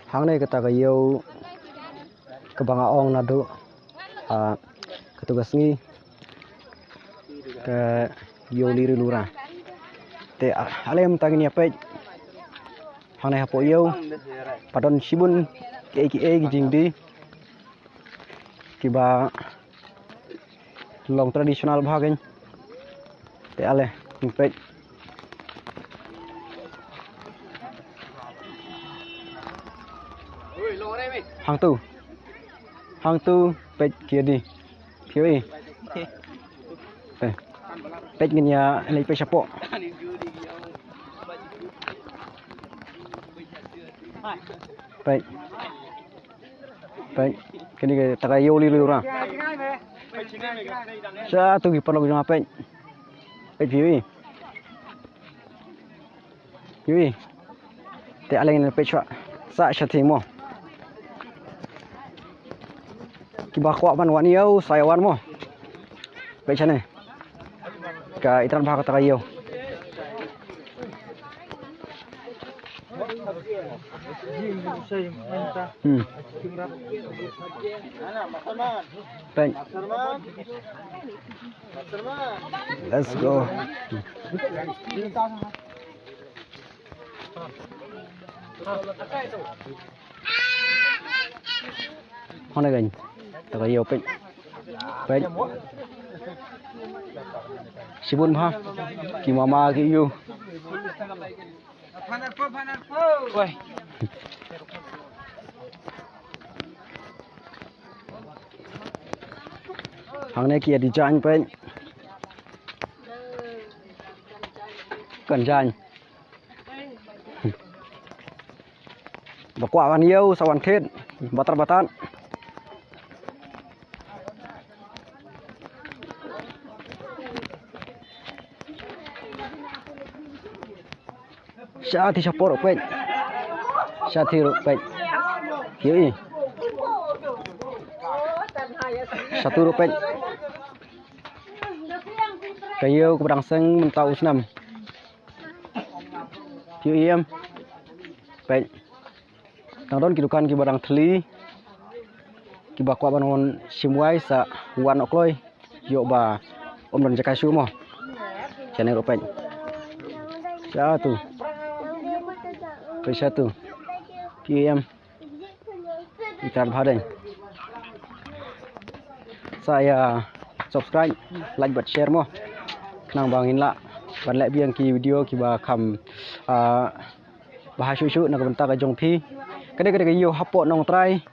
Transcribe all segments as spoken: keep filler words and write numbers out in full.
Hangne kata ka ïew kaba nga ong naduh, ah, katu ka sngi, ka ïew Liri Lura. Te, ah, ale mynta ngin ïa peit hangne hapoh ïew, ba don shibun kiei kiei ki jingdie kiba long traditional bha kein. Te ale, ngin peit. Hangtu. Hangtu, peit ki ïa die. Phi ïohi. Peit. Peit ngin ïa leit peit shapoh. Peit. Peit, kane kata ka ïew Liri Lura. Shatu ki paralok jong nga, peit. Peit phi ïohi. Ïohi. Te ale ngin peit shuwa. Sa shathie mo. Kiba kwah ban wan ïew sa ïa wan mo. Peit shane. Ka itynnad bha kata ka ïew. Hmm. Peit. Let's go. Hone gan. Ta ka ïew, peit. Peit. Shibun bha. Ki mama ki ïew. Hangne ki ïa die jaiñ, peit. Kan jaiñ. Ba kwah wan ïew sa wan thied, batar batar. Shathie shapoh ruh, peit. Shathie ruh, peit. Ïohi. Shatu ruh, peit. Ka ïew kaba dang seng mynta u snem. Phi ïohi em. Peit. Dang don ki dukan kiba dang thli. Kiba kwah ban wan shim wai sa wan noh kloi. Ïoh ba ym don jaka shuh mo. Shane ruh, peit. Shatu. Peit shatu. Phi ïohi em. Itynnad bha dei. Sa ïa subscribe, like bad share mo. Khnang ba ngin lah ban leh biang ki video kiba kham, ah, bha shuh shuh na ka bynta ka jong phi. Ka dei, ka dei ka ïew hapoh Nongtrai.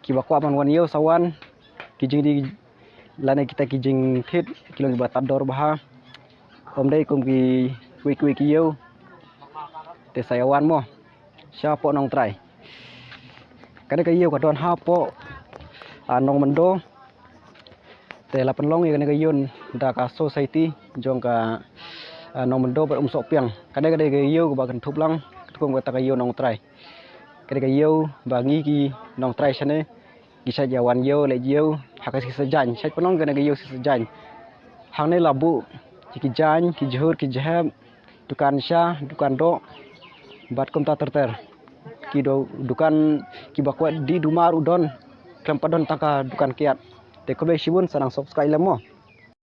Kiba kwah ban wan ïew sa wan. Ki jingdie lane kita ki jingthied ki long kiba tad dor bha. Ym dei kum kiwei kiwei ki ïew. Te sa ïa wan mo. Shapoh Nongtrai. Kane ka ïew ka don hapoh, ah, Nongmyndo. Te la pynlong ïa kane ka ïew da ka society jong ka, ah, Nongmyndo bad Umsohpiang. Kane ka dei ka ïew kaba kynthup lang katkum kata ka ïew Nongtrai. Kane ka ïew ba ngi ki Nongtrai shane ngi shait ïa wan ïew, leit ïew ha ka shisha jaiñ. Shait pynlong kane ka ïew shisha jaiñ. Hangne la buh ki jaiñ, ki jhur, ki jhep, dukan sha, dukan doh, bad kumta ter ter. Ki do dukan kiba kwah die dumar u don, khlem pat don tang ka dukan kiad. Te khublei shibun, sa nang subscribe lem mo.